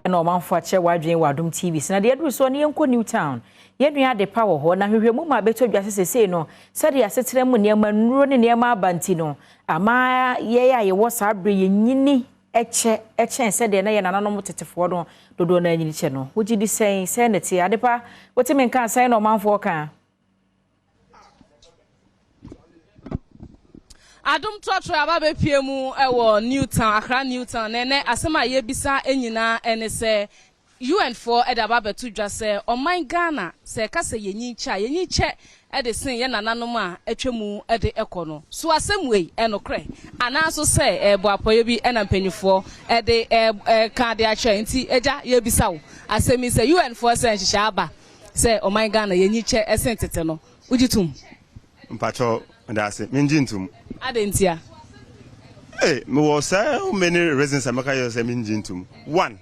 Ɛna ɔmanfo akyerɛ w'adwene wɔ Adom TV so. Na deɛ aduru soɔ no yɛnkɔ New Town. Yɛn nua Adepa wɔ hɔ na hwehwɛmu ma abɛtɔ dwa sɛ sesei no sɛdeɛ asetena mu nneɛma nnuro ne nneɛma aba nti no ama yɛn a yɛwɔ saa berɛ yɛnyini kyɛ kyɛn sɛdeɛ na yɛn nananom tetefoɔ no dodoɔ no ara nyini kyɛ no. Wogye di sɛn? Sɛn na ɛteɛ? Adepa, wote me nka a sɛn na ɔmanfoɔ ka? Adom trɔtrɔ aba abɛpue mu wɔ New Town, Accra New Town, na ɛnnɛ asɛm a yɛrebisa nyinaa ne sɛ UN foɔ de aba abɛto dwa sɛ ɔman Ghana sɛ ɛka sɛ yɛnyin kyɛ a, yɛnyin kyɛ de sen yɛn nananom a atwa mu de kɔ no. So asɛm wei ɛnokorɛ anaa nso sɛ ɛyɛ boapɔyɛ bi na mpaninfoɔ de reka de akyerɛ? Nti agya yɛrebisa wo asɛm yi sɛ UN foɔ sɛ nhyehyɛɛ aba sɛ ɔman Ghana yɛnyin kyɛ sen tete no, wogye tom? Mpakyɛw, medase, mengye ntom. Adɛn ntia? Ei, mewɔ so many reasons a mɛka kyerɛ sɛ mengye ntom. One,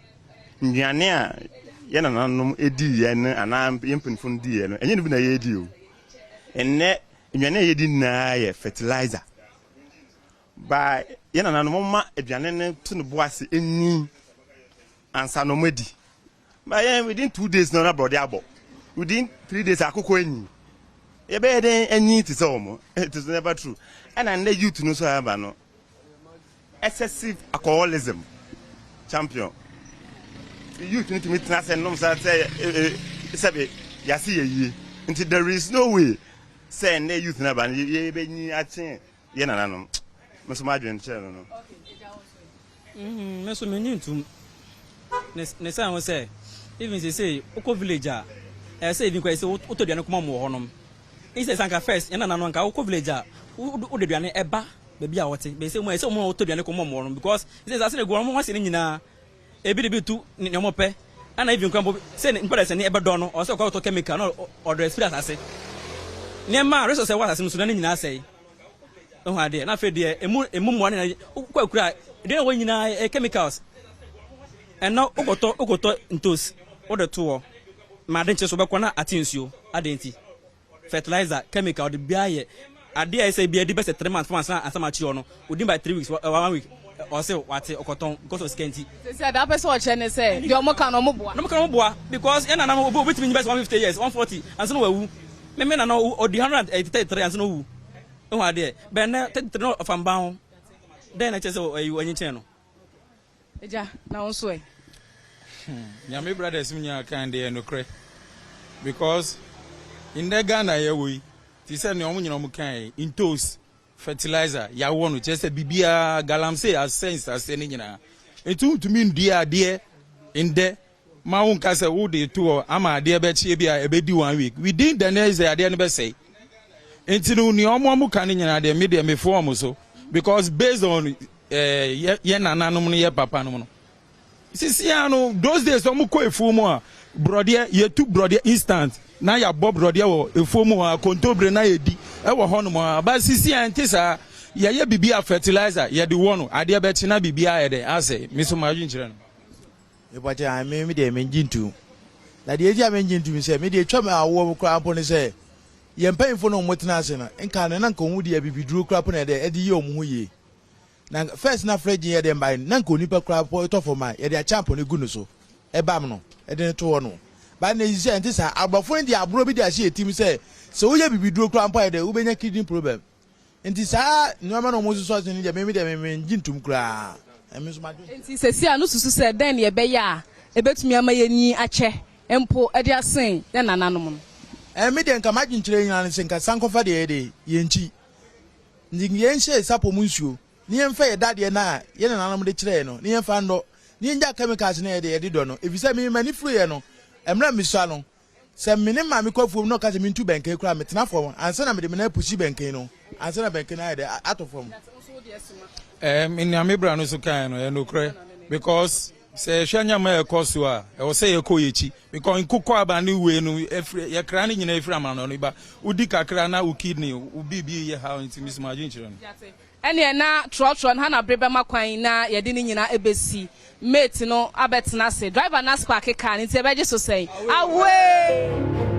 nnuane a yɛn nananom diiɛ no anaa yɛn mpanyinfoɔ no diiɛ no, ɛnyɛ no bi na yɛredi o. Ɛnnɛ, nnuane a yɛdi nyinaa yɛ fertilizer. Ba yɛn nananom wɔma aduane no to ne bo ase enyin ansa na wɔadi. Ba yɛn within 2 days na ɔna borɔde abɔ. Within 3 days akokɔ enyin. Yɛbɛyɛ dɛn enyin te sɛ wɔn? It is never true. Ɛna nnɛ youth no nso aba no, excessive alcoholism champion. Youth no tumi tena sɛ nom sa sɛ sɛbe yase yɛ yie. Nti there is no way sɛ nnɛ youth no aba no yɛbɛnyin akye yɛ nananom. Me nso m'adwene kyerɛ no no. Me nso menye ntom ne sɛ ho sɛ even sɛ wokɔ village a, ɛyɛ sɛ even kɔ sɛ wotɔ aduane kɔma mu wɔ hɔnom instead sɛ anka first yɛn nana no anka wokɔ village a, wode aduane ɛba baabi a wɔte bɛsɛ mu ɛsɛ wɔn a wotɔ aduane kɔma mu wɔ hɔnom because sɛ asase na egu wɔn ho ase ne nyinaa ebi de bi tu nea wɔn pɛ. Ɛna even kwan mpo sɛ nipa de sɛ ne ɛbɛdɔ no, ɔsɛ ɔkɔ tɔ chemical na ɔdɔ efiri asase nneɛma a resource ɛwɔ asase no so na ne nyinaa sɛe. Ehu adeɛ na afei deɛ emu mmoa ne wokɔ akura deɛ ɛwɔ nyinaa ɛyɛ chemicals. Ɛnna wokɔtɔ ntos wode to hɔ ma ade nkye so bɛkɔ na ate nsuo ade nti fertilizer chemical ɔde biara yɛ adeɛ a ɛsɛ bi adi bɛsɛ 3 months 4 months ansa ma akyi hɔ no within by 3 weeks, one week ɔsɛ wate ɔkɔtɔn because of sika nti. Sɛ deɛ apɛ sɛ ɔkyerɛ ne sɛ deɛ ɔmo ka no ɔmo boa. Na ɔmo ka no ɔmo boa because yɛn nana obi obetumi nyi bɛsɛ 150 years, 140 ansa na wawu. Meme nana ɔdi 133 ansa na owu. Ehu adeɛ bɛn nɛ 33 na ɔfa mba ho dɛn na kyerɛ sɛ ɔyi ɔnyi nkyɛn no. Agya, na wo nso ɛ? Nyame brothers mu nyinaa kan deɛ nokorɛ because ndɛ Ghana yɛwɔ yi te sɛ nea ɔmo nyina ɔmo kan yi, ntos fertilizer yɛawɔ no kyerɛ sɛ biribiara galamsey asɛ nsase no nyinaa nti wontumi ndua adeɛ ndɛ ma wo nka sɛ wode to hɔ ama adeɛ bɛkyeɛ bi a ɛbɛdi one week, within the next day adeɛ no bɛsɛe. Nti no nea ɔmo ka no nyinaa deɛ, me deɛ mefo ɔmo so because based on yɛ nananom no, yɛ papa nom no sisi ano, those days ɔmo kɔ efuo mu a, borɔdeɛ yɛtu borɔdeɛ instant na yɛabɔ borɔdeɛ wɔ efuo mu hɔ a, kontobire na yɛdi ɛwɔ hɔnom a ba. Sisi a nte saa, yɛyɛ biribi a fertilizer yɛde wɔ no, adeɛ bɛkye na biribi ayɛ dɛ asɛ. Me so ma adwene kyerɛ no. Mepakyɛ, me deɛ mengye ntom. Na deɛ eti a mengye ntom sɛ me deɛ etwa me awoɔ mu koraa mpo ne sɛ yɛn mpanyinfoɔ no a wɔn tena ase no nka no na nka wɔn de abibiduro koraa po na yɛde ɛde yɛ wɔn ho yie. Na first na fridge yɛ deɛ mbae na nka onipa koraa po tɔ fam a, yɛde akyampo no gu no so ɛbam no ɛde no to hɔ no ba. Na esi sɛ ɛnte saa, aborɔfo no de aborɔ bi de ahyɛ yɛ tim sɛ sɛ woyɛ bibiduro koraa mpo a, yɛde wobɛnya kidney problem. Nti saa nneɛma na wɔn soso ase no deɛ, me deɛ me ngye ntom koraa, ɛmi nso ma dwen. Nti sɛsi a no susu sɛ dɛn ne yɛbɛyɛ a ebetumi ama yɛnyi akyɛ mpo de asen yɛn nananom no? Me deɛ nka m'adwenkyerɛ nyinaa no sɛ nka sankɔfa deɛ yɛde yɛn nkyi nti yɛn hyɛ sapɔ mu nsuo ne yɛmfa yɛ dadeɛ no a yɛn nananom de kyerɛɛ no ne yɛmfa ndɔ ne yɛngya chemicals no yɛde yɛde dɔ no, efisɛ me m'ani firi yɛ no mmerɛ mesua no sɛ me ne maame kɔ afuom na ɔka sɛ mentu bɛnkan koraa, metena fam ansa na mede me nan pusi bɛnkan no ansa na bɛnkan no ayɛ dɛ atɔ fam. Nea me bra no so kan no ɛyɛ nokorɛ because sɛ yɛhwɛ nyama a ɛkɔ so a, ɛwɔ sɛ yɛkɔ yɛkyi because nkokɔ aba ne wei no ɛfiri yɛkra no nyinaa ɛfiri amanɔne ba. Wodi kakra na wo kidney wo biribi yɛ ha nti mesoma adwenkyerɛ no. Ɛneɛ na trɔtrɔ no ha na bere bɛma kwan na yɛde ne nyinaa ɛbɛsi mate no abɛtena ase. Driver na spark car no nti ɛbɛgye so sɛn away.